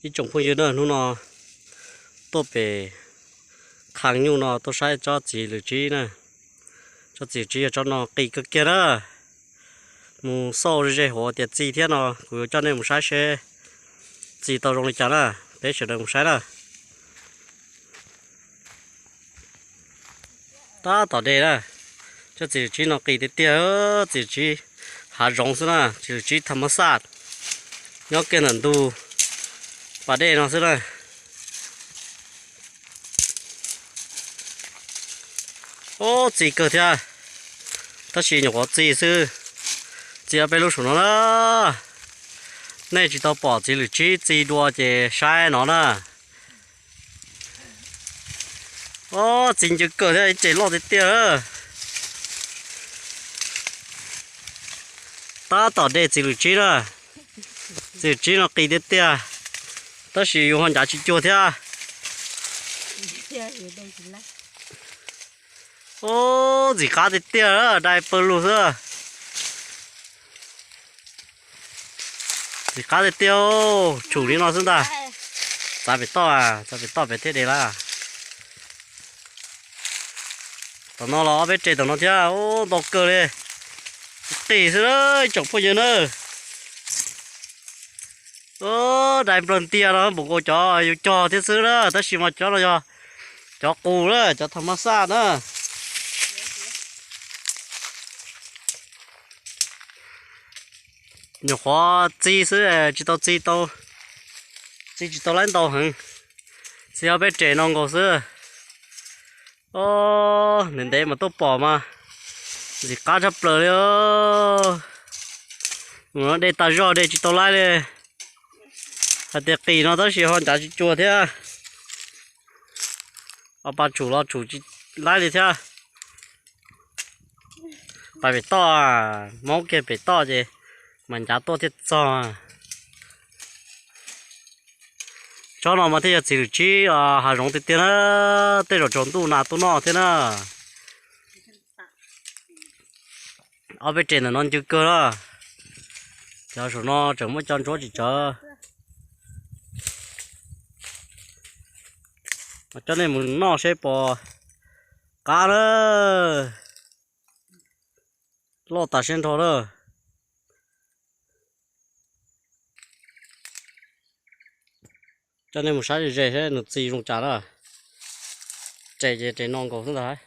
Ib tsoom phooj ywg na, hnub no tuaj pem qhov nyuj no tuaj saib tsob txiv lwm tsib na. Tsob txiv lwm tsib yog tsob no qis kawg kiag na. Mus xauj ze ze hauv tias txi thiab no, kuv yuav coj nej mus saib seb txi tau zoo li cas na. Peb sawv daws mus saib na. Tab tom dej na, tsob txiv lwm tsib no qis tiag tiag, txiv lwm tsib hav zoov xwb na, txiv lwm tsib tham mab xaj, nyob kiag ntawm ntug pas dej no xwb na. Ub, txi kawg thiab, tab sis nyuam qhuav txi xwb, txi ob peb lub saum no na. Nej tsis tau pom txiv lwm tsib txi dua ces saib no na. Ub, txi ncw kawg thiab, ib ce loj tiag tiag. Tab tom dej txiv lwm tsib na, txiv lwm tsib no qis tiag tiag, tab sis yus ho ncav tsis cuag thiab. Ub, ntxim qab tiag tiag, dai pawg lug xwb. Ntxim qab tiag tiag, tshum li no xwb ntag. Txav pem toj, txav pem toj pem thiaj de lawm. Tom no los ob peb re tom no thiab, ub, ntau kawg li. Qis xwb, ib tsoom phooj ywg na. Ub, dai nplawg ntias no npaum nkaus cov yus cog thiab xwb na, tab sis mas cov no yog cov qus na, cov tham mab xaj na. Nyuam qhuav txi xwb, tsis tau txi tau, txi tsis tau laib ntau heev, txi ob peb re no nkaus xwb. Ntev ntev mas tuaj pom mas ntxim qab tshaj plaws li. Mus no dej tag zog, dej tsis tau laib li. Hais tias qis no tab sis ho ncav tsis cuag thiab. Ob pab tshum los tshum tsis laib li thiab. Pais pem toj, maub kiag pem toj ces mas ncav tuaj thiaj txog. Tsob no mas thiaj yog txiv lwm tsib hav zoov tiag tiag na, tej zaum tsaus ntuj nas tuaj noj thiab na. Ob peb re ntawm no ncw kawg na. Cov saum no tseem muaj cov ntsuab tsis tsawv. Coj nej mus noj seb puas qab na. Loj tas siab nrho na. Coj nej mus saib ze ze seb nws txi zoo cas na. Re ces re no nkaus xwb ntag.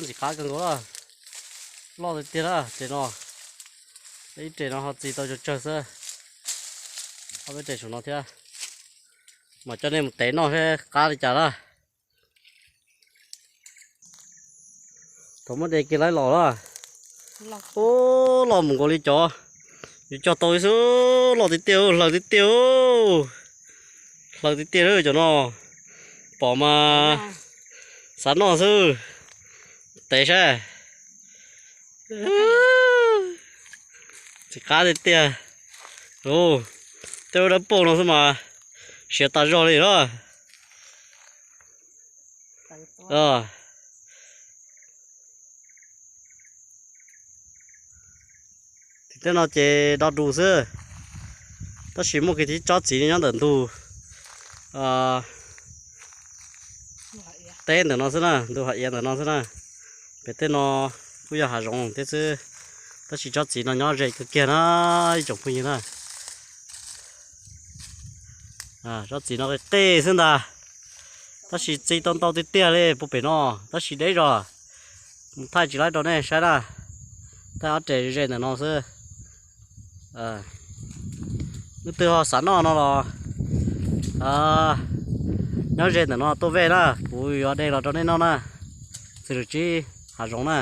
Ntxim qab kawg nkaus na. Loj tiag tiag na re no. Ib re no ho txi tau tsawg tsawg xwb. Ob peb re saum no thiab. Mas coj nej mus tev noj seb qab li cas na. Thaum muab de kiag laib los na. Ub, loj mus nkaus li cov yus cog tau xwb, loj tiag tiag, hlaws tiag tiag. Hlaws tiag tiag cov no. Pom mas xav noj xwb. Tev saib. Ntxim qab tiag tiag. Tej lub dawb paug no xwb mas siav tas zog li na. Tim tej no ces do dus xwb, tab sis muaj kiag tib tsob txiv nyob ntawm ntug teb ntawm no xwb na, ntug hav iav ntawm no xwb na. Pem tej no kuj yog hav zoov thiab xwb, tab sis tsob txiv no nyob ze kawg kiag na, ib tsoom phooj ywg na. Tsob txiv no qis qis xwb ntag, tab sis txi tau ntau tiag tiag li puag pem no, tab sis deb zog, mus thaij tsis laib rau nej saib na. Thaij ob re ze ntawm no xwb. Leej twg ho xav noj no los nyob ze ntawm no tuaj ve na, kuv yuav de los rau nej noj na. Txiv lwm tsib hav zoov na.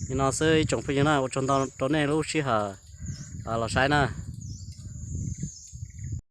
Li no xwb ib tsoom phooj ywg na, ua tsaug ntau rau nej lub sij hawm los saib na.